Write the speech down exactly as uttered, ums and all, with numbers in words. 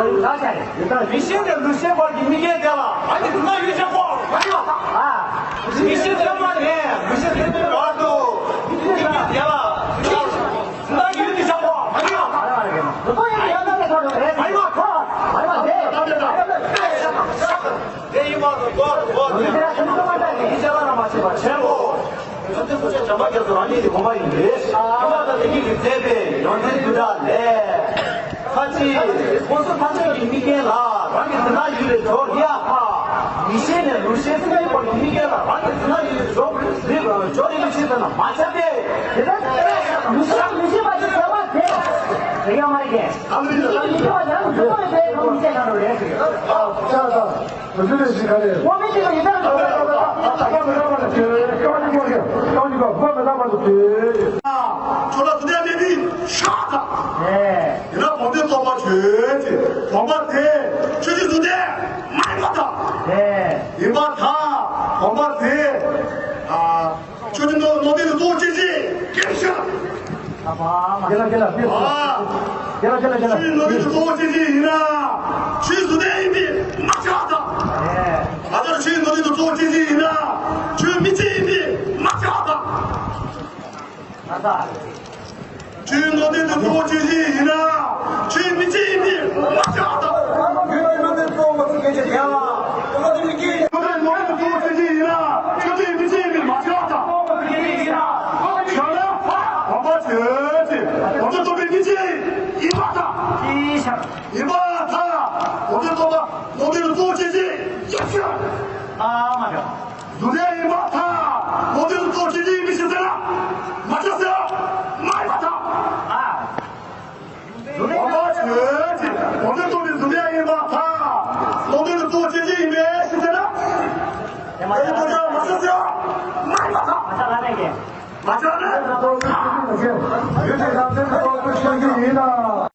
མི་ཤེས་ནས་ལུས་ཤེས་བར་གྱི་མི་རྒན་དེ་ལ་ང་གི་དུ་ན་ཡུལ་ཆེ་ཁོག་མ་ཡོད། མི་ཤེས་ཚད་མ་ནས་ལུས་ཤེས་ཚད་མའི་བར་དུ་མི་རྒན་དེ་ལ་དུ་ན་ཡུལ་དུ་ཆ་ཁོག་མ་ཡོད། དེ་ཡིན་པ་དུ་གོ་དུ་གོ་དེ་ཡིན་ཆ་ལ་ར་མ་བྱེད་པ་ཆེན་པོ། ཡོན་ཏན་སོ་སོའི་བྱམས་པ་རྒྱ་མཚོ་རང་ཉིད་ཀྱི་དགོངས་པ་ཡིན་པས། ཨ་མ་དང་དེ་ཉིད་ཀྱིས་མཛད་པའི་ཡོན་ཏན་བསྡུས་གྲྭ་ལས། ཁ་ཅིག་སོ་སོ་ཐམས་ཅད་ཀྱི་མི་རྒན་ལ་རང་གི་དེ་ན་ཡུལ་ལས་འབྱོར་རེ་ཨ་ཁ། མི་ཤེས་ནས་ལུས་ཤེས་ཚད་མའི་བར་གྱི་མི་རྒན་ལ་རང་གི་དེ་ན་ཡུལ་ལས་འབྱོར་རེ་འབྱོར་རེ་མི་ཤེས་ཟེར་ན་མ་ཆགས་ཏེ། དེ་ལྟར་མི་ཤེས་མི་ཤེས་པ་ཅིག་བྱ་བ་དེ་རེ་ཡ་མ་རེད་ཀྱི། མི་ཤེས་པ་ཅིག་རང་གི་ཚོད་དཔག་ཡོད་པའི་ཁམས་མི་ཤེས་ཁ་འགྲོ་རེད། ཨ་ཆགས་དང་། བུ་ཆུ་ལས་ཤིག་ག་ལས། བོད་མི་གཅིག་ལ་ཡི་དམ་ལ་ད་ལྟ་མི་ལྟ་བར་དུ་བྱོས། ཀྱང་ནི་མོ་ཤེས་ཀྱང་ནི་ག་བུ་མི་ལྟ་བར་དུ་བྱོས། ཁྱོད་ལ་དུ་ལྡན་མེད་པའི་ཤ་དང་། ཡིན་ན་བོ་ཏེ་ལྟོ་མ་བྱོས་ཅེས་བོ་མ་དེ་ཆོས་ཀྱི་དུ་ལྡན་མ་ཡིན་པ་དང་། ཡིན་པ་དང་བོ་མ་དེ། ཆོས་ཀྱི་ནོ་ནོ་དེ་ནི་གཙོ་བོ་ཅན་གྱི་སྐད་ཤ། ཨ་ཕ་མ་རྒྱལ་ལ་རྒྱལ་ལ་རྒྱལ་ལ་རྒྱལ་ལ་རྒྱལ་ལ་རྒྱལ་ལ། ཆོས་ཀྱི་ནོ་དེ་ནི་གཙོ་བོ་ཅན་གྱི་ཡིན་ན་ཆོས་སུ་དེ་ཡིན་པའི་མ་ཆགས་དང་། ཨ་ད་ཆོས་ཀྱི་ནོ་དེ་ནི་གཙོ་བོ་ཅན་གྱི་ཡིན་ན་ཆོས་མི་ཅན་ཡིན་པའི་མ་ཆགས་དང་། ཨ་ད། ཆོས་ནོ་དེ་ནི་གཙོ་བོ་ཅན་གྱི་ཡིན་ན་ཆོས་མི་ཅན་ཡིན་པའི་མ་ཆགས་དང་། ཡུལ་གྱི་ནོ་དེ་གཙོ་བོ་ཅན་གྱི་ཡིན་ན་ཆོས་མི་ཅན་ཡིན་པའི་མ་ཆགས་དང་། ཆོས་ནོ་དེ་གཙོ་བོ་ཅན་གྱི་ཡིན་ན་ཆོས་མི་ཅན་ཡིན་པའི་མ་ཆགས་དང་། ཡང་ན་བོ་མ་བྱོས་ཏེ་བོ་ཏེ་ལྟོ་མའི་མི་ཅན་ཡིན་པ་དང་། ཡིན་པ་དང་། བོ་ཏེ་ལྟོ་མ་ནོ་དེ་ནི་གཙོ་བོ་ཅན་གྱི་ཡོད་ཕྱིར། ཨ་མ་རེད། དུ་ལྡན་ཡིན་པ་དང་ནོ་དེ་ནི་གཙོ་བོ་ཅན་གྱི་ཡིན་པའི་ཕྱིར་ཟེར་ན་མ་ཆགས་ཟེར་མ་ཡིན་པ་དང་། ཨ། བོ་མ་བྱོས་ཏེ་བོ་ཏེ་ལྟོ་མའི་དུ་ལྡན་ཡིན་པ་དང་ནོ་དེ་ནི་གཙོ་བོ་ཅན་གྱི་ཡིན་པའི་ཕྱིར་ཟེར་ན། དེ་མ་ཆགས་ན་མ་ཆགས་ཟེར་མ་ཡིན་པ་དང་། མ་ཆགས་ན་མེད་ཀྱི། མ་ཆགས་ན། ཡོད་ཅེས་རང་སེམས་ཀྱི་ཐོག་ཏུ་ཤེས་ཀྱི་ཡིན་ན།